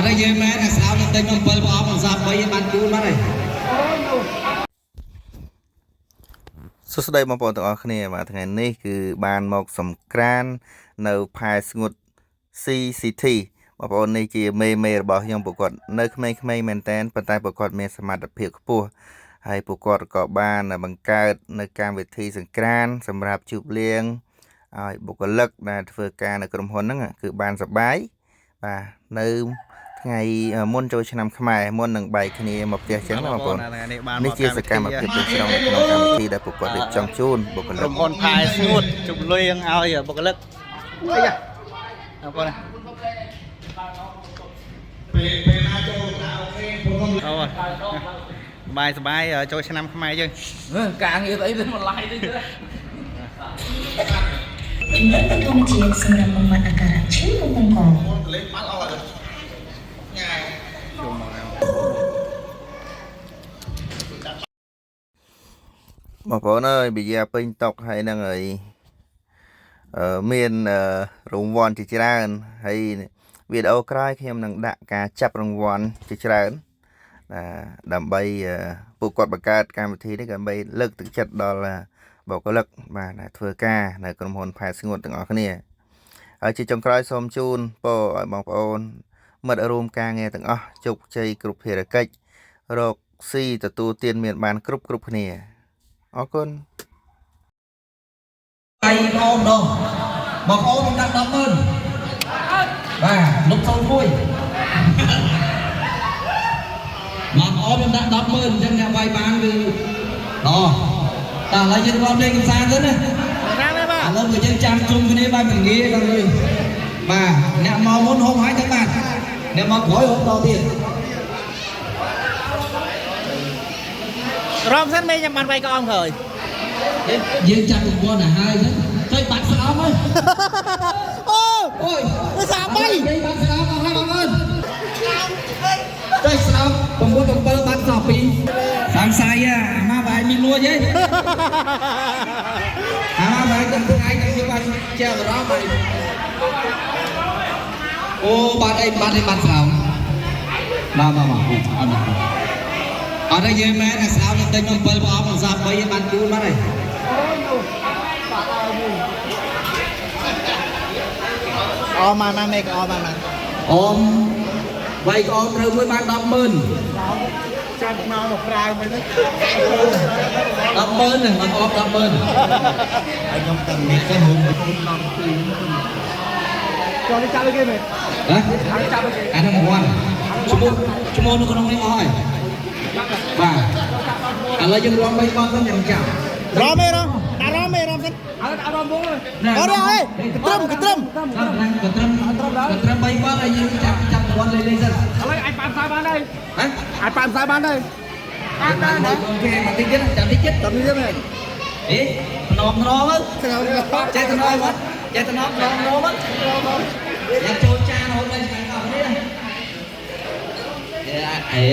ត់ទេយើងមែនអាស្ោមទិញមក7ប្រអប់អង្សា3បានគូនបាត់ហើយ សួស្តីបងប្អូនទាំងអស់គ្នាបាទថ្ងៃនេះគឺបានមកសំក្រាននៅផែស្ងួត CCT បងប្អូននេះជាមេមេរបស់ខ្ញុំពួកគាត់នៅក្មេងៗមែនតែនប៉ុន្តែពួកគាត់មានសមត្ថភាពខ្ពស់ហើយពួកគាត់ក៏បានបង្កើតនៅកម្មវិធីសង្ក្រានសម្រាប់ជូបលៀងឲ្យបុគ្គលិកដែលធ្វើការនៅក្រុមហ៊ុនហ្នឹងគឺបានសប្បាយបាទនៅថ្ងៃមុនចូលឆ្នាំខ្មែរមុននឹងបែកគ្នាមកផ្ទះចឹងណាបងប្អូន ថ្ងៃនេះបាន នេះជាសកម្មភាពទាំងស្រុងនៅក្នុងកម្មវិធីដែលពួកគាត់រៀបចំជូនបុគ្គលិក ក្រុមហ៊ុនផែស្ងួតជប់លៀងឲ្យបុគ្គលិកអីយ៉ាបងប្អូន ពេលណាចូលតាអូខេព្រោះ អូបាយសបាយចូលឆ្នាំខ្មែរយើង ការងារស្អីទៅមកឡាយទៅ ជំរឿនពីធម្មជាតិសម្រាប់បំបត្តិអាការៈឈឺបំពង់ក ចូលមក បងប្អូនអើយបិយាពេញតុកហើយនឹងអីមានរង្វាន់ជាច្រើនហើយវីដេអូក្រោយខ្ញុំនឹងដាក់ការចាប់រង្វាន់ជាច្រើនបាទដើម្បីពួកគាត់បង្កើតកម្មវិធីនេះដើម្បីលើកទឹកចិត្តដល់បុគ្គលិកបាទដែលធ្វើការនៅក្រុមហ៊ុនផែស្ងួតទាំងអស់គ្នាហើយជាចុងក្រោយសូមជូនពរឲ្យបងប្អូនមិត្តរួមការងារទាំងអស់ជោគជ័យគ្រប់ភារកិច្ចរកស៊ីទទួលទានមានបានគ្រប់គ្រប់គ្នាអរគុណ ដៃអូនដងបងអូនខ្ញុំដាក់100000បាទលុប01បងអូនខ្ញុំដាក់100000អញ្ចឹងអ្នកវាយបានគឺល្អតើឥឡូវយើងរួមលេងកម្សាន្តទៅណា តាមទេបាទ ឥឡូវបើយើងចាំជុំគ្នាបានមិនងាយដល់លុយបាទអ្នកមកមុនហូបហើយទៅបាទអ្នកមកក្រោយហូបតទៀត រំសិនមេខ្ញុំបានវាយកអមក្រោយ យើងចាំរង្វាន់ឲ្យហើយទៅចុចបាត់ស្អប់ហើយ អូ អូយ វាសាបី និយាយបាត់ស្អប់អស់ហើយបងប្អូនចុចស្អប់9 7បាត់សោះ2សង្ស័យអាម៉ាបាយមានលួចហីអាម៉ាបាយទាំងថ្ងៃទាំងយប់បានជាអារម្មណ៍ហើយអូបាត់អីបាត់អីបាត់ស្អប់បាទបាទបាទអត់អត់អត់ទេយើងមែនអាស្អប់ទិញមក7ប្រអប់អង្សា3បានគូនបាត់ហើយ អមមកណាមេក៏អមមកណា អមវាយកអមត្រូវមួយបាន100000 ចាំមកមកប្រាវមិនទៅ 100000ហ្នឹងអម100000 ហើយខ្ញុំតាំងនេះទៅហូបចូលនេះចាប់គេមែន ហ៎អាហ្នឹងរង្វាន់ឈ្មោះឈ្មោះនៅក្នុងនេះអស់ហើយបាទឥឡូវយើងរាំ3បទហ្នឹងខ្ញុំចាប់ រំឯរំដាក់រំឯរំសិន ណែ អត់ទេអេកត្រឹមកត្រឹម កត្រឹមកត្រឹម3បទហើយយើងចាប់ចាប់រង្វាន់លេងលេងសិន ឥឡូវអាចប៉ាន់សាបានហើយ ហ៎ អាចប៉ាន់សាបានហើយ បានបានអូខេមកតិចទៀតចាំតិចទៀត តាមនេះទេមែន អេធ្នមធ្នមចេះធ្នមអត់ចេះធ្នមធ្នមធ្នមយ៉ាងចូលចានរហូតដល់ឆ្ងាញ់អស់នេះអេ